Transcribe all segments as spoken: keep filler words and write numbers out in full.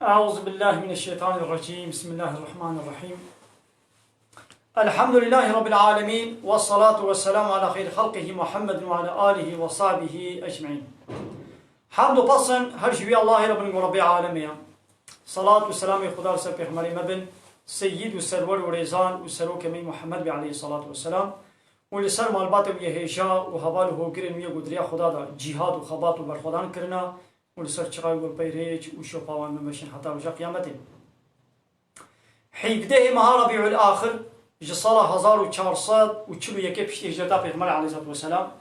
أعوذ بالله من الشيطان الرجيم. بسم الله الرحمن الرحيم. الحمد لله رب العالمين، والصلاة والسلام على خير خلقه محمد وعلى آله وصحبه أجمعين. Hamd û pesn her ji wî Allahê re bin ku Rebbê alemê ye. Salat û selamê Xuda li ser Pêxemberê me bin, seyyid û serwer û rêzan û serokê me Muhammed bê aleyhissalatu vesselam û li ser malbatê wî yê hêja û heval û hogirên wî yê ku di riya Xuda de cîhad û xebat û berxwedan kirina û li ser çiray û pey rêç û şopa wan bimeşin heta roja qiyametê. Hevdehê meha Rebîul Axir ji sala hezar û çar sed û çil û yekê piştî hicreta Pêxemberê aleyhissalatu vesselam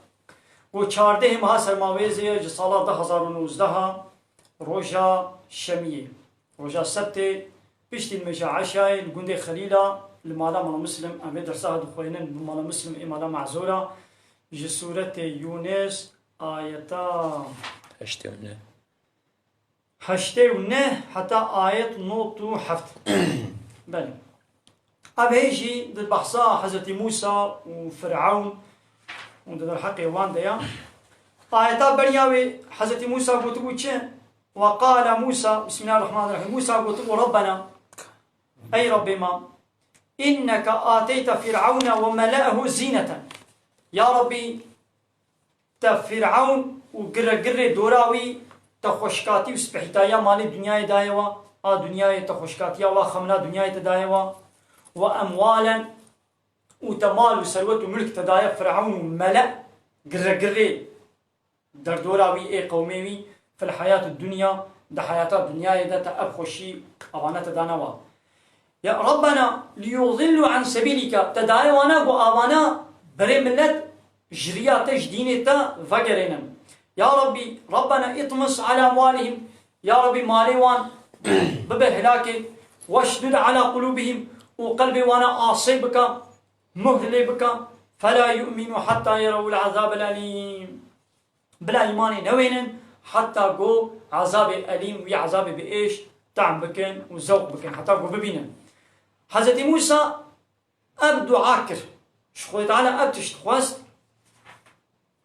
û çardehê meha Sermawêzê ji sala du hezar û nozdeh roja Şemiyê, roja Sebtê, piştî nimêja Eşayê li gundê Xelîla li mala Mala Muslim, em vê dersa dixwînin bi Mala Muslim ê mala Mezora, ji sûretê Yûnis ayeta heştê û neh. Heştê û neh heta ayet nod û heft. Belê. Ev hê jî di behsa Hezretî Mûsa û Firewn û di derheqê wan de ya. Ayeta beriya wê Hezretî Mûsa gotibû çi? Ve qale Mûsa, Bismillahirrahmanirrahîm, Mûsa gotibû, Rabbena, ey Rebbê me, inneke ateyte Firewn ve mele'ehu zîneten. Ya Rebbî, te Fîrewn û giregirê dora wî te xweşikatî û spehîtayiya malê dinyayê daye wa, a dinyayê te xweşikatiya wa, xemla dinyayê te daye wa, we emwalen û te mal û serwet û milk te daye Fîrewn û mele, giregirê derdora wî ê qewmê wî, fil heyatid dunya, di heyata dinyayê de te ev xweşî evane te dane wa. Ya Rabbena liyudillu an sebîlîke, te daye wana ku avana berê millet ji riya te, ji dînê te vegerênin. Ya Rabbî, Rabbena itmis ala emwalihim, ya Rabbî malê wan bibe hilakê, weşdud ala qulûbihim, û qelbê wana asê bike, muh lê bike, fela yu'minu hatta yerewul azabel elîm. Bila îmanê newênin, heta ku ezabê elîm, wî ezabê bi êş tehm bikin û zewq bikin, heta ku bibînin. Hezretî Mûsa ev dua kir. Ji Xwedê Teala ev tişt xwest.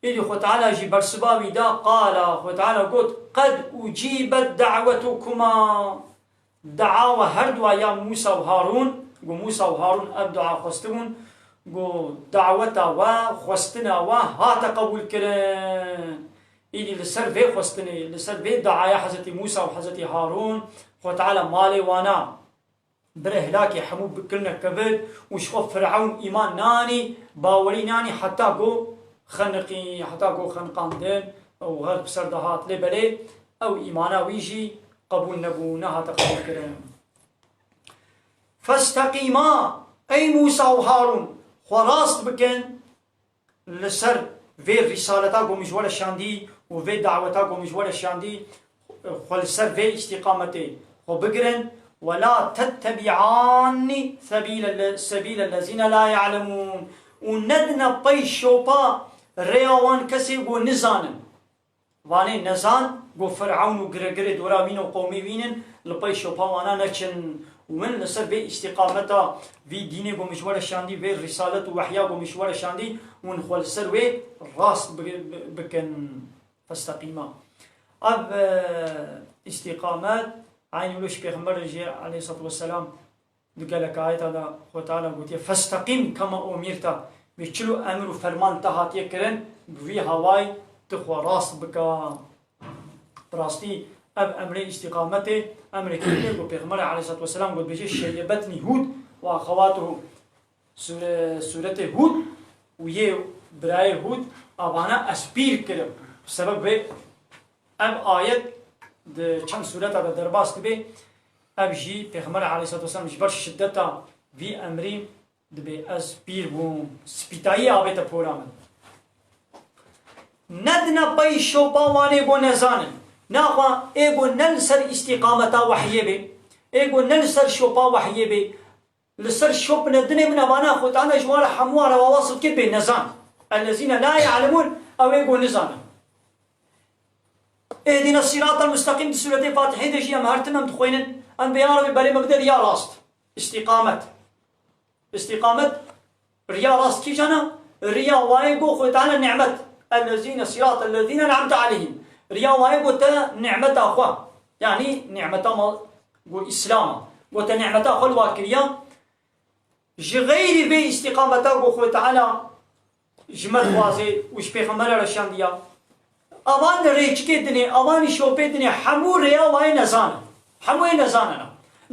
Êdî Xwedê Teala jî bersiva wî da, qala, Xwedê Teala got, qed ucîbet da'wetukuma. Dua we her dua ya Mûsa û Harûn, got, Mûsa û Harûn ev dua xwestibûn, got, daweta we, xwestina we hate qebûlkirin. Îdî li ser vê xwestinê, li ser vê duaya Hezretî Mûsa û Hezretî Harûn, Xwe Teala malê wana bire hilakê hemû bikirine kevir û ji xwe Firewn îman nanî, bawerî nanî heta ku xeniqî, heta ku xeniqandin û xerq bi ser de hat. Lê belê ew îmana wî jî qebûl nebû, nehate qebûlkirin. Festeqîma, ey Mûsa û Harûn, xwe rast bikin li ser vê rîsaleta ku min ji we re şandî û vê daweta ku min ji we re şandî, xwe li ser vê îstîqametê xwe bigirin. Ve la tettebi'anni sebîle le-, sebîle lezîne la ya'lemûn. Û nedine pey şopa rêya wan kesê ku nizanin. Vanê nezan, got, Firewn û giregirê dora wî ne û qewmê wî nin, li pey şopa wana neçin. Win li ser vê îstîqameta vî dînê ku min ji we re şandî, vê rîsalet û wehya ku min ji we re şandî, win xwe li ser wê rast bi-, bi-, bikin. Festeqîma. Ev, e, îstîqamet, eynî wilo ji Pêxemberê jî aleyhissalatu vesselam Di gelek ayeta de Xwe Teala gotiye, "Festeqîm kema umîrte." Vê çilo emir û ferman te hatiye kirin, bi vî hawayî tu xwe rast bike. Bi rastî ev emrê îstîqametê, emrê kî ye ku Pêxemberê aleyhissalatu vesselam got, bêje, "Şeyyebetnî Hûd û axewatuhu." Sûre-, sûretê Hûd û yê birayê Hûd, avana ez pîr kirim. Sebeb vê ev ayet di çend sûreta de derbas dibe. Ev jî Pêxember aleyhissalatu vesselam ji ber şiddeta vî emrî dibê ez pîr bûm, spîtayî avête pora min. Nedine pey şopa wanê go nezanin. Naxwe ê go ne li ser îstîqameta wehyê bê, ê go ne li ser şopa wehyê bê, li ser şopine dinê min evana Xwe Teala ji wan re hemû re wa wasif kir bê nezan. Ellezîne la ya'lemûn, ew ê go nizanin. Ehdîne sîratel mustaqîm di sûretê Fatihê de jî em her tim em dixwînin. Em bê ya Rebî berê me bide riya rast. Îstîqamet. Îstîqamet, riya rast kîjan e? Riya wayê go Xwedê Teala nimet. Ellezîne sîratel lezîne en'amte aleyhim. Riya wayê go te nimeta xwe. Yanî nimeta mal, Go Îslam a. Go te nîmeta xwe li wa kiriya. Ji xeyrî vê îstîqameta go Xwedê Teala ji me dixwaze û ji Pêxembera re şandiya. Avan rêçikê dinê, avan şopê dinê, hemû rêya wayê nezan in. Hemû yê nezan in.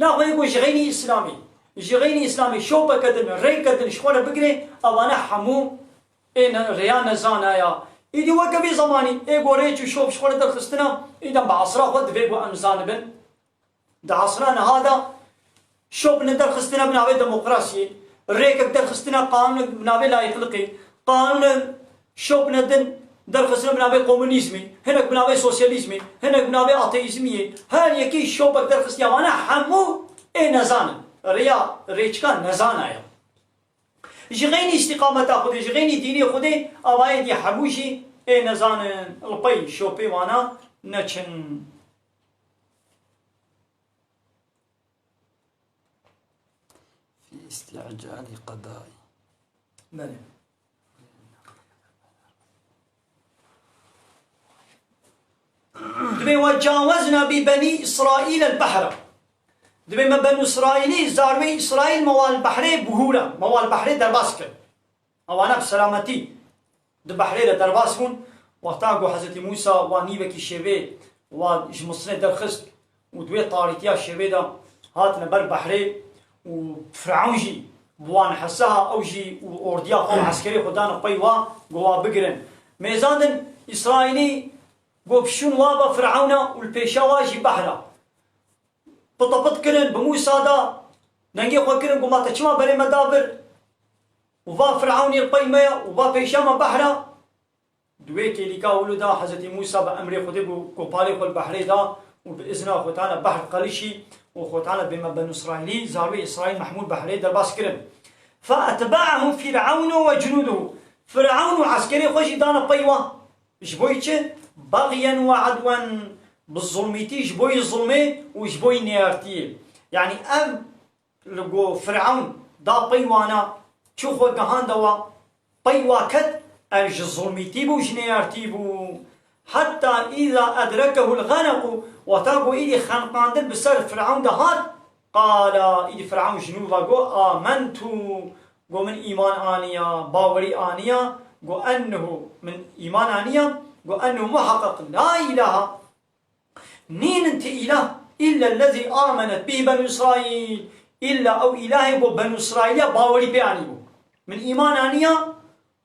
Naxwe yê ku ji xeynî Îslamê, ji xeynî Îslamê şopeke din, rêke din ji xwe re bigire, evane hemû ê ne, rêya nezana ya. Îdî weke vî zemanî, ê ku rêç û şop ji xwe re derxistina, îdem bi esra xwe divê ku em zanibin. Di esra niha de şopine derxistine bi navê demokrasiyê, rêkek derxistine qanûnek bi navê layîqliqê, qanûne şopine din derxistine bi navê komunîzmê, hinek bi navê sosyalîzmê, hinek bi navê ateîzmiyê, her yekî şopek derxistiye. Vana hemû ê nezan in. Rêya rêçika nezana ye. Ji xeynî îstîqameta Xwedê, ji xeynî dînê Xwedê, avayê dî hemû jî ê nezan in, li pey şopê vana neçin. في استعجال قضائي. Belê. Dibê وجاوزنا ببني إسرائيل البحر. Dibê me Benû Îsraîlî, zarwê Îsraîl me wan li behrê bihûra, me wan li behrê derbas kir. Ewana bi selametî di behrê de derbas bûn. Wexta ku Hezretî Mûsa wa nîvekî şevê wa ji Misirê derxist û di wê tarîtiya şevê de hatine ber behrê û Firewn jî bi wan hese ha, ew jî û ordiya xwe û eskerê xwe dane pey wa ku wa bigirin. Mêzandin Îsraîlî got, şûn wa ve Firewn e û li pêşa wa jî behra. Pitepit kirin, bi Mûsa da dengê xwe kirin, got, ma te çima berê me da vir? Û va Firewnî li pey me ye û va pêşa me behra. Di wê kêlîka wilo da Hezretî Mûsa bi emrê Xwedê bû, ku palê xwe li behrê da û bi izna Xwe Teala behr qelişî û Xwe Teala bê me Benû Îsraîlî, zarwê Îsraîl Mehmûd behrê derbas kirin. فأتبعهم فرعون وجنوده. Firewn û eskerê xwe jî dane pey wan. Ji bo yî çi? بغيا وعدوا. Bi zulmîtî, ji bo yî zulmê û ji bo yî neyartiyê. Yanî ev li go Firewn da pey wana, çû xwe gihanda wa, pey wa ket, ev ji zulmîtî bû, ji neyartî bû. حتى إذا أدركه الغرق, wexta ku êdî xeniqandin bi ser Firewn de hat, قال, êdî Firewn ji nû ve got, آمنت, got, min îman aniya, bawerî aniya, got, أنه, min îman aniya, got, أنه muheqeq, لا إله, nînin ti îlah, إلا الذي آمنت به بنو إسرائيل, îlla ew îlahê ku Benû Îsraîliya bawerî pê anîbû. Min îman aniya,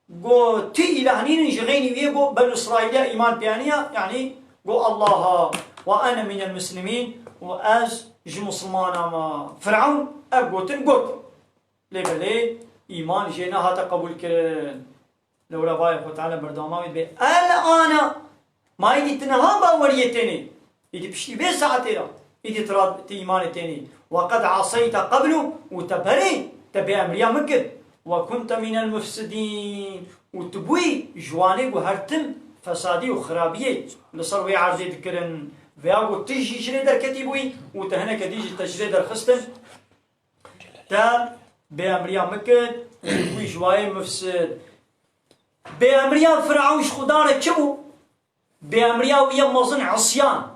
got, ti îlah nînin ji xeynî wî yê ku Benû Îsraîliya îman pê aniya, yanî got, Allaha, وأنا من المسلمين, û ez ji misilmana me. Firewn ev gotin got. Lê belê îman jê nehate qebûlkirin. Lewra vayê Xwe Teala berdewama wê dibê, الآن, ma êdî tu niha baweriyê tênê, êdî piştî vê saetê re, êdî tu ra, tu îmanê tênê. وقد عصيت قبل, û te berê, te bêemriya min kir. وكنت من المفسدين, û tu bûyî ji wanê ku her tim fesadî û xirabiyê li ser wê erdê dikirin. Veya ku tu jî ji lê derketî bûyî û te hineke dî jî te ji lê derxistin. Te bêemriya min kir û tu bûyî ji wayê mifsid. Bêemriya Firewn ji Xuda re çi bû? Bêemriya wî ya mezin isyan.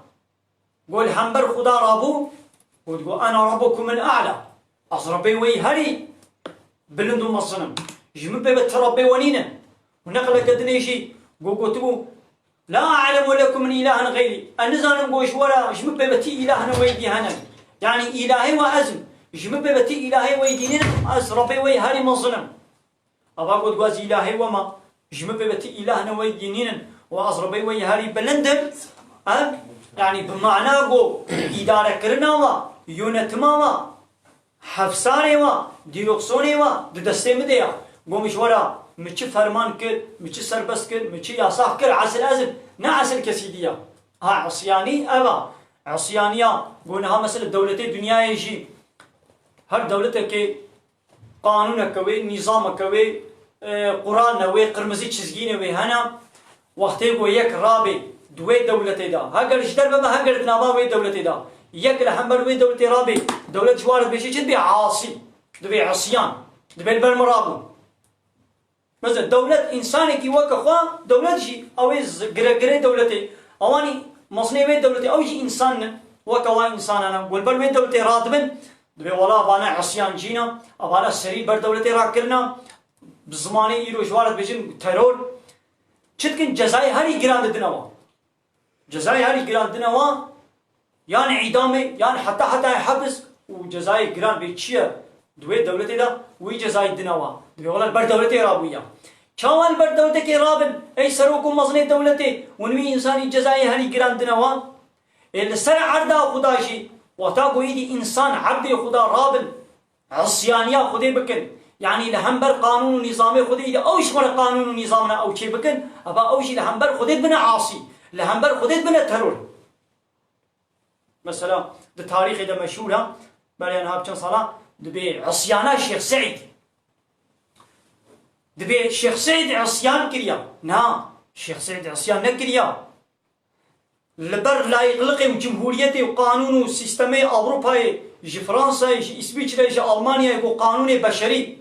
Got li hember Xuda rabû, got, got, أنا ربكم الأعلى. Ez Rebbê we yî herî bilind û mezin im. Ji min pê ve ti Rebbê we nînin. Û neqleke dinê jî got, gotibû, لا أعلم لكم إلها غيري. Ez nizanim ku ji we re, ji min pê ve ti îlahine we yî dî hene. Yanî îlahê we ez im. Ji min pê ve ti îlahê we yî dî nînin, ez Rebbê we yî herî mezin im. Ava got, got, ez îlahê we me. Ji min pê ve ti îlahine we yî dî nînin. Û ez Rebbê we yî herî bilind im. Em, yanî bi mana ku îdarekirina we, yönetima we, Hefsarê wa, dîroksonê wa di destê min de ya. Go min ji we re, min çi ferman kir, min çi serbest kir, min çi yasax kir, esil ez im, ne esil kesî dî ya. Ha, isyanî ev a. Isyaniya, go niha mesela dewletê dinyayê jî, her dewletekê qanûneke wê, nîzameke wê, e, quralne wê, qirmizî çizgîne wê hene. Wextê ku yek rabê di wê dewletê de, heger ji derve be, heger di nava wê dewletê de, yek li hember wê dewletê rabê, dewlet ji wa re dibêje çi dibê? Asî. Dibê isyan. Dibê li ber min rabû. Mesela dewlet, însanekî weke xwe, dewlet jî ew ê zi-, giregirê dewletê. Ewanî mezinê wê dewletê, ew jî însan ne. Weke wan însanan e. Ku li ber wê dewletê radibin, dibê wela evane isyancî ne, evane serî ber dewletê rakirine, bi zimanê îro ji wan re dibêjin teror. Çi dikin, cezayê herî giran didine wan. Cezayê herî giran didine wan, yan îdamê, yan heta hetayê hebiz û cezayê giran bê çi ye di wê dewletê de, wî cezayê didine wan. Dibê wela li ber dewletê rabûye. Çawa li ber dewletekê rabin, ey serok û mezinê dewletê, hûn wî însanî cezayê herî giran didine wan? Ê li ser erda Xuda jî, wexta ku êdî însan ebdê Xuda rabin, isyaniya Xwedê bikin, yanî li hember qanûn û nîzamê Xwedê de ew ji xwe re qanûn û nîzamina ew çê bikin, eva ew jî li hember Xwedê dibine asî, li hember Xwedê dibine teror. Mesela di tarîxê de meşhûr e, beriya niha bi çend sala dibê isyana Şêx Seîd. Dibê Şêx Seîd isyan kiriya. Na, Şêx Seîd isyan nekiriya. Li ber layîqliqê û cumhuriyetê û qanûn û sîstemê Ewropayê, ji Fransayê, ji Îsvîçreyê, ji Almanyayê ku qanûnê beşerî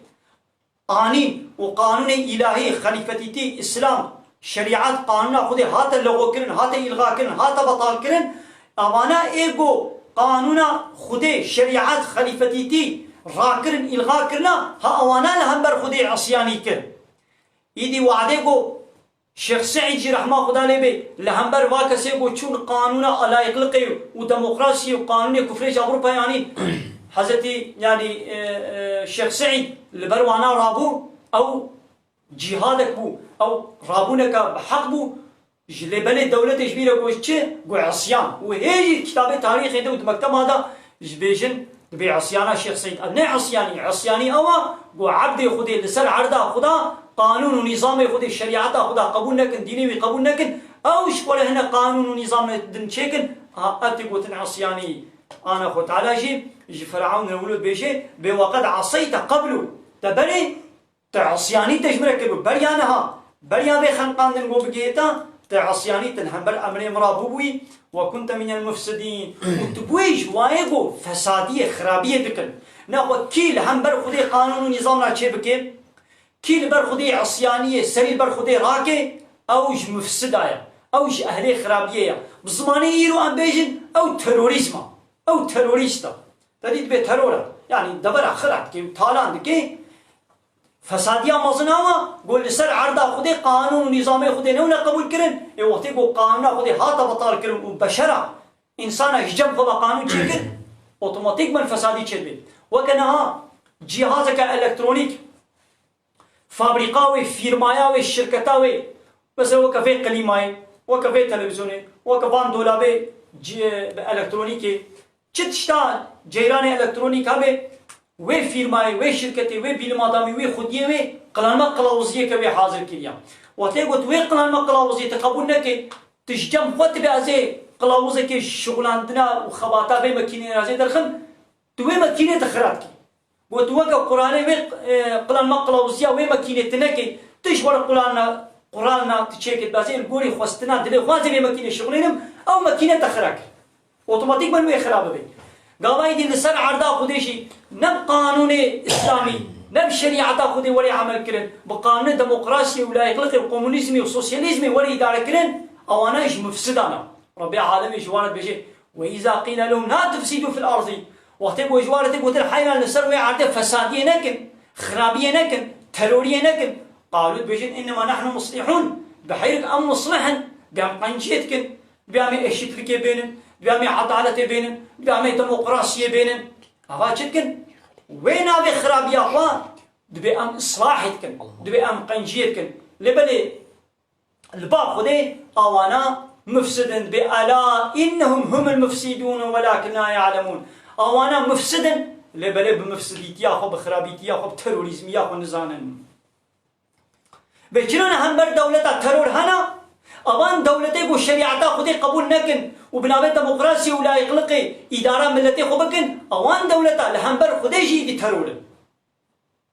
anîn û qanûnê îlahî, xelîfetîtî, Îslam, şerîet, qanûna Xwedê hate lexwekirin, hate îlxakirin, hate betalkirin, evana ê ku qanûna Xwedê, şerîet, xelîfetîtî rakirin, îlxakirina, ha ewana li hember Xwedê isyanî kir. Îdî wadê ku Şêx Seîd jî rehma Xuda lê bê, li hember va kesê ku çûn qanûna alayîqliqê û demokrasiyê û qanûnê kufrê ji Ewropayê anîn. Hezretî, yanî, e, e, Şêx Seîd li ber wana rabû, ew cîhadek bû, ew rabûneke bi heq bû, ji lêbelê dewletê ji bîr e got çi? Got isyan. Û hê jî kitabê tarîxê de û di mekteba de ji bêjin, dibê isyana Şêx Seîd. Ev ne isyanî, isyanî ew e, got ebdê Xwedê li ser erda Xuda, qanûn û nîzamê Xwedê, şerîeta Xuda qebûl nekin, dînê wî qebûl nekin, ew ji xwe re hine qanûn û nîzamê din çêkin, ha, ev tê gotin isyanî. Ana Xwe Teala jî ji Firewn re wilo dibêje, bê weqed eseyte qeblu, te berê Te isyanî te ji min re kiribû. Beriya niha, beriya vê xenqandin ku bigihêta, te isyanî te li hember emrê min re bûbûyî, we kunte minel mufsidîn. Û tu bûyî ji wayê ku fesadiyê, xirabiyê dikin. Nexwe kî li hember Xwedê qanûn û nîzam re çê bike, kî li ber Xwedê isyaniyê, serî li ber Xwedê rake, ew ji mufsida ye. Ew ji ehlê xirabiyê ye. Bi zimanê îro em bêjin, ew terorîzm e. Ew terorîst e. Te dî dibê teror e. Yanî devera xira dike û talan dike. Fesadiya mezin ew e, ku li ser erda Xwedê qanûn û nîzamê Xwedê newne qebûl kirin, ê wextê ku qanûna Xwedê hate betal kirin û beşera, însana ji cem xwe ve qanûn çêkir, otomatîkman fesadî çêdibe. Weke niha cîhazeke elektronîk, fabrîka wê, fîrmaya wê, şirketa wê, mesela weke vê klîmayê, weke vê televîzyonê, weke van dolabê ci-, bi elektronîkê, Çi tişta ceyranê elektronîk hebe, wê fîrmayê, wê şirketê, wê bîlimadamî, wê xwediyê wê qilanma qilawuziyeke wê hazir kiriya. Wextê got wê qilanma qilawuziyê tu qebûl neke, tu ji cem xwe dibe ez ê qilawuzekê şixulandina û xebata vê makîneyê ez ê derxim, tu wê makînê tu xirab kî. Got tu weke quranê wê, e, qilanma qilawuziya wê makînê tu neke, tu ji xwe re qulanna, quralna tu çêkit, ez ê li gorî xwestina dilê xwe ez ê vê makînê şixulînim, ew makîne te xira kir. Otomatîkman wê xira bibe. Gava êdî li ser erda Xwedê jî ne bi qanûnê îslamî, ne bi şerîeta Xwedê were emel kirin, bi qanûnê demokrasiyê û layîqliqê û komunîzmê û sosyalîzmê were îdare kirin, ewana ji mufsidan e. Rebbê alemê ji wan re dibêje, "Ve îza qîle lehum la tufsîdû fil erdî." Wextê ku ji wan re tê gotin, heyran li ser wê erdê fesadiyê nekin, xirabiyê nekin, teroriyê nekin, qalû dibêjin, "Innema nahnu muslihûn." Bi heyrik em muslih in, bi em qenciyê dikin. Dibê em ê eşîtlikê bênin, dibê em ê edaletê bênin, dibê em ê demokrasiyê bênin. Ava çi dikin? Wê navê xirabiya xwe dibê em islahê dikin, dibê em qenciyê dikin. Lê belê li ba Xwedê awana mufsid in, dibê ela innehum humul mufsidûn welakin la ya'lemûn. Awana mufsid in, lê belê bi mufsidîtiya xwe, bi xirabîtiya xwe, bi terorîzmiya xwe nizanin. Vê çira ne hember dewleta teror hene, evan dewletê ku şerîeta Xwedê qebûl nekin û bi navê demokrasiyê û layîqliqê îdara miletê xwe bikin, ewan dewleta li hember Xwedê jî êdî teror in.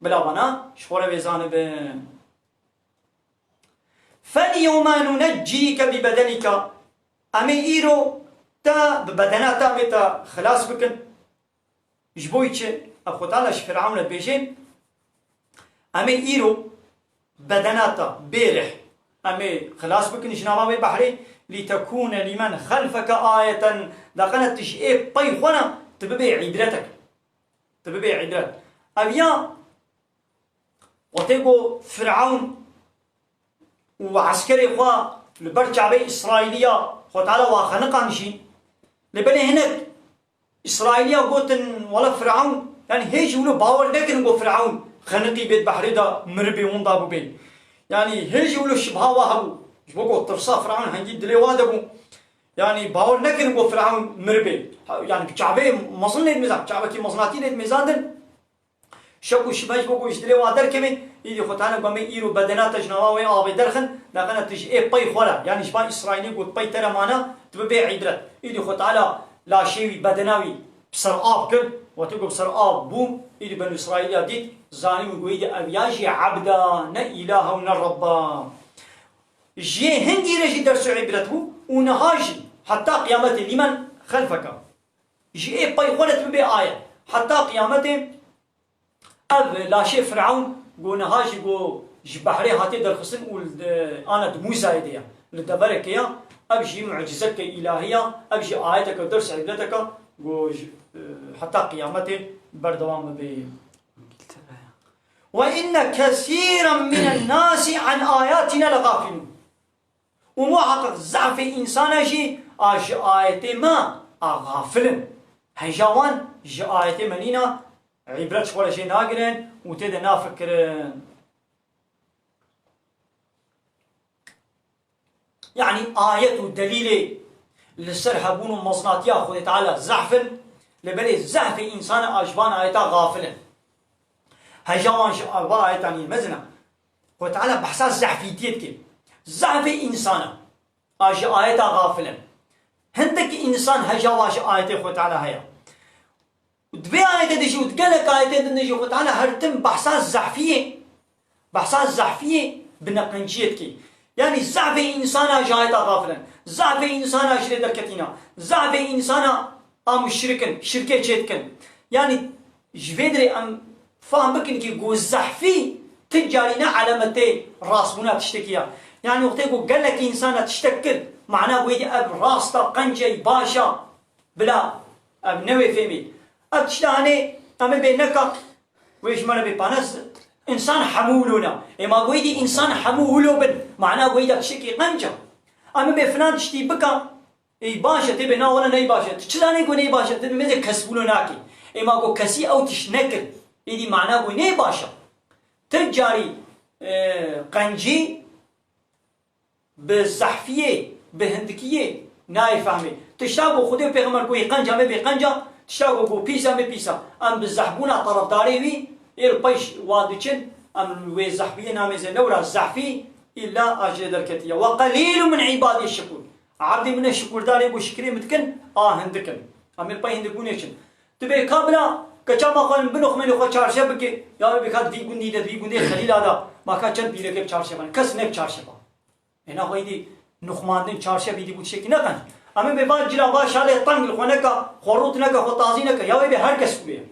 Bila vana ji xwe re vê zanibin. فَالْيَوْمَ نُنَجِّيكَ بِبَدَنِكَ. Em ê îro te bi bedena te em ê te xilas bikin. Ji bo çi? Ev Xwedala ji Firewn re dibêje, em ê îro bedena te bê rih, em ê xilas bikin ji nava wê behrê, لتكون لمن خلفك آية. Daqene tu ji ê pey xwe re tu bibê îbretek. Tu bibê îbret. Ev ya wextê ku Firewn û eskerê xwe li ber Çavê Îsraîliya Xwe Teala wa xeniqan jî. Lê belê hinek Îsraîliya gotin, wela Firewn, yanî hê jî wilo bawer nekirin ku Firewn xeniqî bêt behrê de miribê winda bûbê. Yanî hê jî wilo şibha wa hebû. Ji bo ku tirsa Firewn hengî dilê wa de bû. Yanî bawer nekirin ku Firewn miribê. Ha, yanî bi çavê mezin lê dimêzan, çavekî mezinatî lê dimêzandin. Şek û şibhe ji bo ku ji dilê wan derkeve, îdî Xwe Teala gomê îro bedena te ji nava wê avê derxin, daqene tu ji ê pey xwe re, yanî ji ba Îsraîlî got pey te re mana, tu bibê îbret. Îdî Xwe Teala laşê wî, bedena wî bi ser av kir, wextê ku bi ser av bû, îdî Benî Îsraîliya dît, zanî û got îdî ev ya jî ebda, ne îlaha û ne rebba. Ji yê hingî re jî ders û îbret bû û niha jî heta qiyametê lîmen xelfeka. Ji ê pey xwe re tu bibê ayet. Heta qiyametê Ev laşê Firewn ku niha jî ku ji behrê hatiye derxistin û li, ana di Mûsayê de ye, li deverekê ye, ev jî mucizeke îlahî ye, ev jî ayeteke ders îbreteke ku ji, e, heta qiyametê berdewam bibe. Ve inne kesîren minen nasi an ayatina leğafilûn. Û muheqeq zehfê însana jî a ji ayetê me a xafil in. Heja wan ji ayetê me nîna, îbret ji xwe re jê nagirin û tê de nafikirin. Yanî ayet û delîlê li ser hebûn û mezinatiya Xwedê Teala zehf in, lê belê zehfê însana a ji van ayeta xafil in. Heja wan ji va ayetan yê mezin e. Xwedê Teala behsa zehfîtiyê dike. Zehfê însana a ji ayeta xafil in. Hindek însan heja wa ji ayetê Xwedê Teala heye. Û di vê ayetê de jî û di gelek ayetên din de jî Xwedê Teala her tim behsa zehfiyê, behsa zehfiyê bi neqenciyê dike. Yanî zehfê însana ji ayeta xafil in. Zehfê însana ji lê derketîna. Zehfê însana a muşrik in, şirkê çêdikin. Yanî ji vê dirê em fehm bikin ki ku zehfî ti carî ne elemetê rastbûna tiştekî ye. Yanî wextê ku gelek însana tiştek kir, mana ku êdî ev rast e, qenc e, baş e, bila ev ne wê fêmî. Ev tişta hanê em ê bê neka, wê ji me re bê panes, însan hemû wilo ne. Ê ma ku êdî însan hemû wilo bin, mana ku êdî tiştekî qenc e. Em ê bê filan tiştî bika, Ey baş e, tê bê na wele ney baş e. Tu çi zanî ku ney baş e? Tu bi mêzê kesbûno nakî. Ê ma ku kesî ew tişt nekir, êdî mana ku ney baş e. Ti carî, e, qencî bi zehfiyê, bi hindikiyê nayê fehmê. Tişta ku Xwedê û Pêxember ku yê qenca me bê qenca, tişta ku ku pîsa me pîsa. Em bi zehfbûna terefdarê wî ê li pey wa diçin, em wê zehfiyê namêze lewra zehfî îlla a jê derketiye. Ve qelîlun min îbadî şekur. Ebdê min e şikûrdarê ku şikrê min dikin, a hindik in. Em ê li pey hindikbûnê çin. Tu bê ka bila keça ma xwe binoxmênê xwe çarşe bike, ya wê bê ka di vî gundî de, di vî gundê Xelîla de, ma ka çend pîrekê bi çarşe bane. Kes ne bi çarşe ba. Êna xwe êdî nuxmandin çarşe bî dî bû tiştekî ne qenc. Em ê bê van cila va şalê teng li xwe neka, xwe rût neke, xwe tazî neke. Ya wê bê her kes bûye.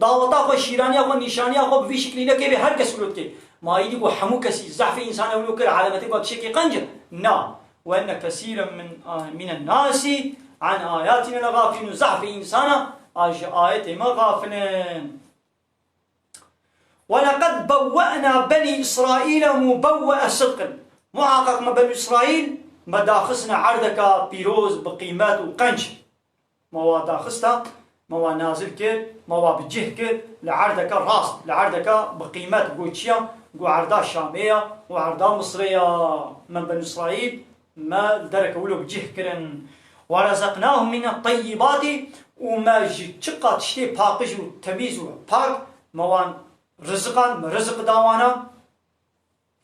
Daweta xwe, şîraniya xwe, nîşaniya xwe bi vî şiklî neke bê her kes wilo dike. Ma îdî ku hemû kesî zehfê însana wilo kir, elemetê ku tiştekî qenc e? Na. Ve inne kesîren min, minen nasi an ayatina leğafilûn. Zehfê însana a ji ayetê me xafil in. Ve leqed bevve'na benî Îsraîle mubevve'e sidqin. Muhaqqeq me Benî Îsraîl me daxistine erdeka pîroz bi qîmet û qenc. Me wa daxista, me wa nazil kir, me wa bi cih kir, li erdeke rast, li erdeke bi qîmet, got çi ya? Got erda Şamê ya û erda Misrê ya. Me Benî Îsraîl, me li dereke wilo bi cih kirin. Ve rezeqnahum mine teyyibati, û me ji çiqa tiştê paqij û temîz û pak me wan riziqan, me riziq da wana.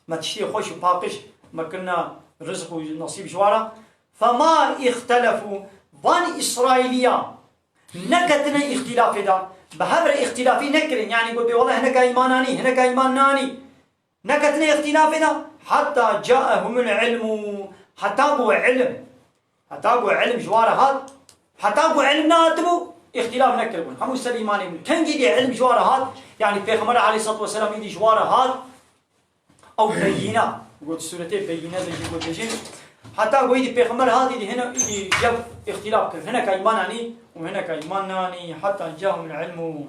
Me tiştê xweş û paqij me kirina riziq û nesîb ji wana. Fema îxtelefû, van Îsraîliya neketine îxtilafê de, bi hev re îxtilafî nekirin. Yanî got bê wela hineka îman anî, hineka îman nanî. Neketine îxtilafê de, heta caehumul ilmû, heta ku ilim, heta ku ilim ji wa re hat, heta ku ilim nehatibû, îxtilaf nekiribûn. Hemû ser îmanê bûn. Kengî dê ilim ji wa re hat, yanî Pêxember aleyhissalatu vesselam îdî ji wa re hat, ew beyîne, got sûretê beyîne de jî got bêjin, Heta ku îdî pêxember hat, îdî hine, îdî jev îxtîlaf kir. Hineka îman anî û hineka îman neanî, heta cahum ilmu.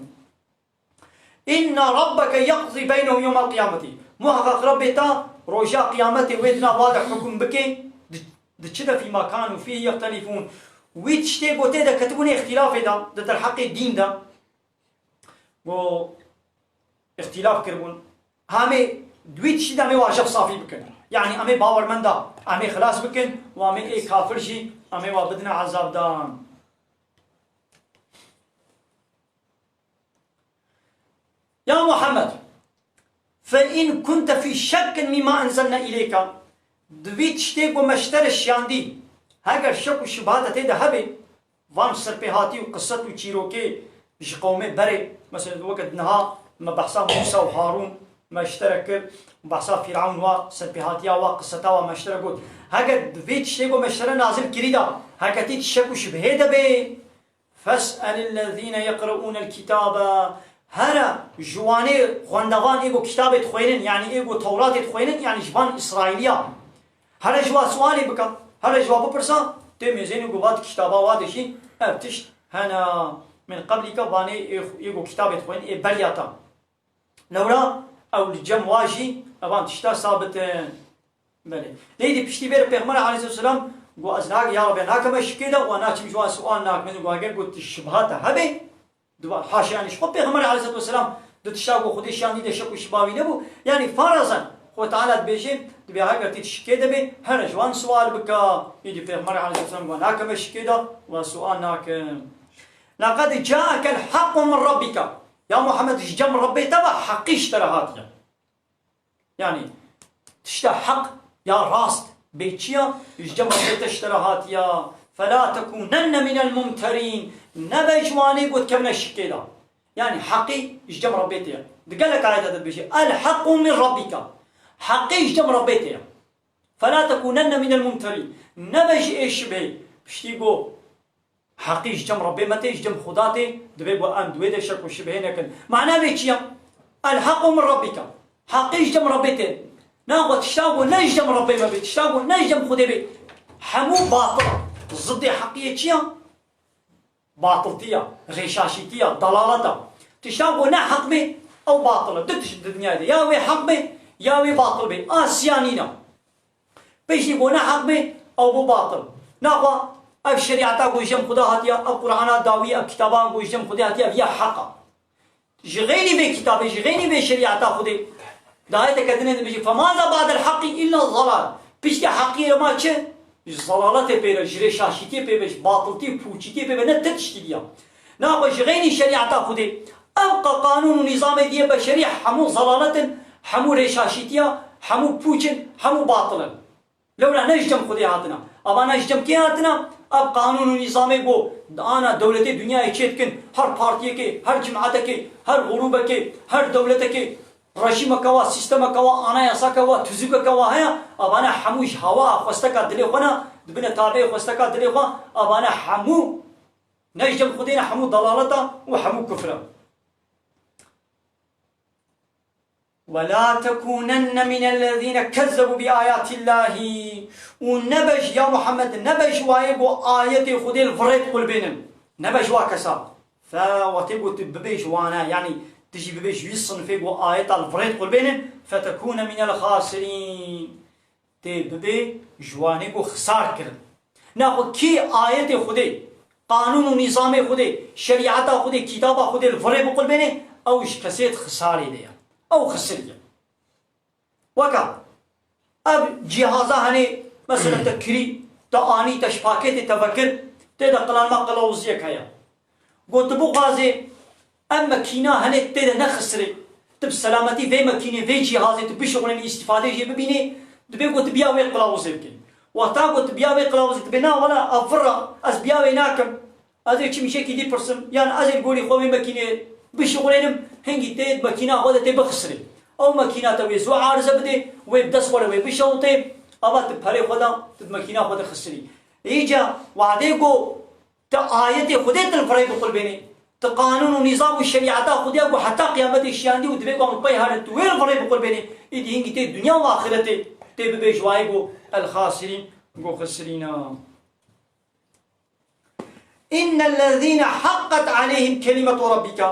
Inna rabbeke yeqzî beynehum yewmel qiyameti. Muheqeq Rebbê te roja qiyametê wê dina wa de hukm bike, di, di çi de fîma kanu fîhî yextelîfûn. Wî tiştê ku tê de ketibûne îxtîlafê de, di derheqê dîn de, ku îxtîlaf kiribûn. Hemê di wî tiştî de em ê wajev safî bikin. Yanî em ê bawermenda, em ê xilas bikin û em ê ê kafir jî em ê wa bidine ezabdan. Ya Muhammed, fe in kunte fî şekkin mîma enzelne îleyke, di vî tiştê ku me ji te re şiyandî, heger şek û şibhate tê de hebe, van serpêhatî û qisset û çîrokê ji qewmê berê, mesela weke niha me behsa Mûsa û Harûn me ji te re kir, behsa Fîrawn wa, serpêhatiya wa, qisseta wa me ji te re got. Heger di vê tiştê ku me ji te re nazil kirî de, heke tê şek û şibhê de bê, Fes'elillezîne yeqreûnel kitâbe. Here ji wanê xwendevan ê ku kitabê dixwênin, yanî ê ku Tewratê dixwênin, yanî ji van Îsraîliya. Here ji wa sualê bike, here ji wa bipirsa, tê mêzênê ku va di kitaba wa de jî ev tişt hene. Min qeblîke vanê ê, ê ku kitabê dixwênin ê beriya te. Lewra ew li cem wa jî evan tişta sabit in. Belê. Lê dî piştî vê re Pêxember aleyhisselam got, ez nak, ya Rabbi, nakeme şikê de û naçim ji wan sual nakim. Got, eger got tu şibha te hebe, di va-, haşa, yanî ji xwe Pêxember aleyhisselatu vesselam di tişta ku Xwedê şiyandî de şek û şibha wî nebû. Yanî farazen, Xwe Teala dibêje, dibê heger tê şikê de bê, here ji wan sual bike. Îdî Pêxember aleyhisselam got, nakeme şikê de û sual nakim. Leqed caekel haqqu min rabbike. Ya Muhammed, ji cem Rebbê te ve heqî ji te re hatiye. Yanî, tişta heq ya rast bê çi ya, ji cem Rebbê te ji te re hatiya. Fela tekûnenne minel mumterîn. Nebe ji wanê ku dikevine şikê de. Yanî, heqî ji cem Rebbê te ye. Di gelek ayeta de dibêje, El haqqu min rabbike. Heqî ji cem Rebbê te ye. Fela tekûnenne minel mumterîn. Nebe ji ê şibhê. Piştî ku Heqî ji cem Rebbê me tê, ji cem Xuda tê, divê ku em di wê de şek û şibhê nekin. Mana vê çi ye? El haqqu min rabbike. Heqî ji cem Rebbê tê. Naxwe tişta ku ne ji cem Rebbê me bê, tişta ku ne ji cem Xwedê bê, hemû batil e. Ziddê heqiyê çi ye? Batiltiya, rêşaşîtiya, dalaleta. Tişta ku ne heq bê, ew batil e. Du tişt di dinyayê de. Ya wê heq bê, ya wê batil bê. A siya nîne. Piştî ku ne heq bê, ew bû batil. Naxwe ev şerîeta ku ji cem Xuda hatiye, ev Qur'ana dawî, ev kitaba ku ji cem Xwedê hatiye, ev ya heq e. Ji xeynî vê kitabê, ji xeynî vê şerîeta Xwedê, di ayeteke dinê dibêje, "Femaza ba'del haqqi illa zalal." Piştî heqiyê re ma çi? Ji zalaletê pê re, ji rêşaşîtiyê pê ve, ji batiltî û pûçîtiyê pê ve ne ti tiştî diya. Naxwe ji xeynî şerîeta Xwedê, ev qa-, qanûn û nîzamê diyê beşerî hemû zalalet in, hemû rêşaşîtiya, hemû pûç in, hemû batil in. Lewra ne ji cem Xwedê hatine. Ava ne ji cem kê hatine? Ev qanûn û nîzamê ku ana dewletê dinyayê çêdikin, her partiyekê, her cimetekê, her grûbekê, her dewletekê, rejîmeke wa, sîstemeke wa, anayasake wa, tuzûkeke wa heye, avane hemû ji hewa xwesteka dilê xwe ne, dibine tabeyê xwesteka dilê xwe, avane hemû ne ji cem Xwedê ne, hemû delaleta û hemû kufr e. "Ve la tekûnenne minellezîne kezzebû bi ayatillâhi." Û nebe ji, ya Muhammed, nebe ji wayê ku ayetê Xwedê li virê diqulbênin. Nebe ji wa kesa. Fe wextê ku tu bibê ji wane, yanî tu jî bibê ji wî sinfê ku ayeta li virê diqulbênin, fetekûne minel xasirîn. Tê bibê ji wanê ku xisar kirin. Naxwe kî ayetê Xwedê, qanûn û nîzamê Xwedê, şerîeta Xwedê, kitaba Xwedê li virê biqulbêne, ew ji kesê di xisarê de ye. Ew xisirî ye. Weka ev cîhaza henê, mesela te kirî, te anî, te ji pakêtê te vekir, tê de qilama qilawuziyek heye. Got, tu bixwazê ev mekîna henê tê de nexisirê, tu bi selametî vê mekînê, vê cîhazê tu bişixulênî, îstîfadê jê bibînê, dibê ku tu biya wê qilawuzê bikî. Wexta ku tu biya wê qilawuzê, tu bê, na wela ev vir e, ez biya wê nakim. Ez ê çi mîşekî dî pirsim, yan ez ê li gorî xwe wê mekînê bişixulênim, hingî tê di mekîna xwe de tê bixisirê. Ew mekîna te wê zû arize bidê, wê bi dest xwe re wê bişewitê, ava tu perê xwe de, tu di mekîna xwe de xisirî. Îca wadê ku Ti ayetê Xwedê tu li virê biqulbênê. Ti qanûn û nîzam û şerîeta Xwedê ya ku heta qiyametê şiyandî û divê ku em li pey herin, tu wê li virê biqulbênê. Îdî hingî tê dinya û axirete tê bibê ji wayê ku el-xasirîn, Go xisirîna. Innellezîne haqqet aleyhim kelimetu rabbike.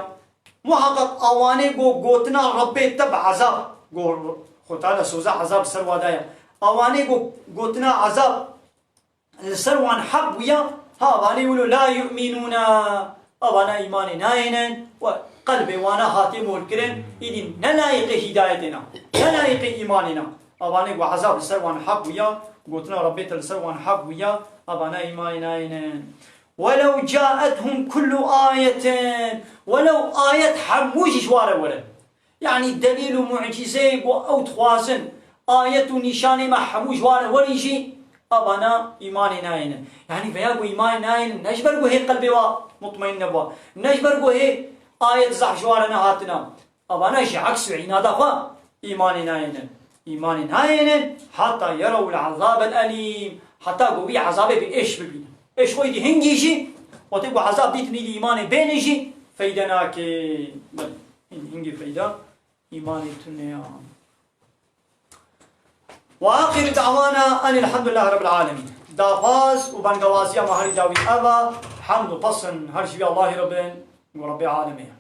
Muhaqqaq awanê go gotina Rabbê te bi ezab. Go Xwe Teala soza ezab ser wa daye. Awanê go gotina ezab li ser wan heq bûya, ha, avanê wilo la yu'minûne, avana îmanê nayênin, we qelbê wana hatiye morkirin, îdî ne layîqê hîdayetê ne, ne layîqê îmanê ne. Avanê ku ezab li ser wan heq bûya, gotina Rabbê te li ser wan heq bûya, avana îmanê nayênin. Welew caethum kullu ayetin, welew ayet hemû jî ji wa re were. Yanî delîl û mucîzeyê ku ew dixwazin, ayet û nîşanê me hemû ji wan re werî jî, avana îmanê nayênin. Yanî veya ku îmanê nayênin, ne ji ber ku hê qelbê wa mutmaîn nebûwa, ne ji ber ku hê ayet zehf ji wan re nehatina. Avana ji eks û înada xwe îmanê nayênin. Îmanê nayênin heta yerewul azabel elîm. Heta ku wî ezabê bi êş bibînin. Êş xwe îdî hingî jî, wextê ku ezab dîtin îdî îmanê bênin jî, feyde nake. Belê, hingî feyda îmanê tune ya. Ve axiru da'wana enil hamdulillahi rabbil alemin. Daxwaz û bengewaziya me herî dawî ev e, hemd û pesin her ji vî Allahî re bin, û Rebbê alemê ye.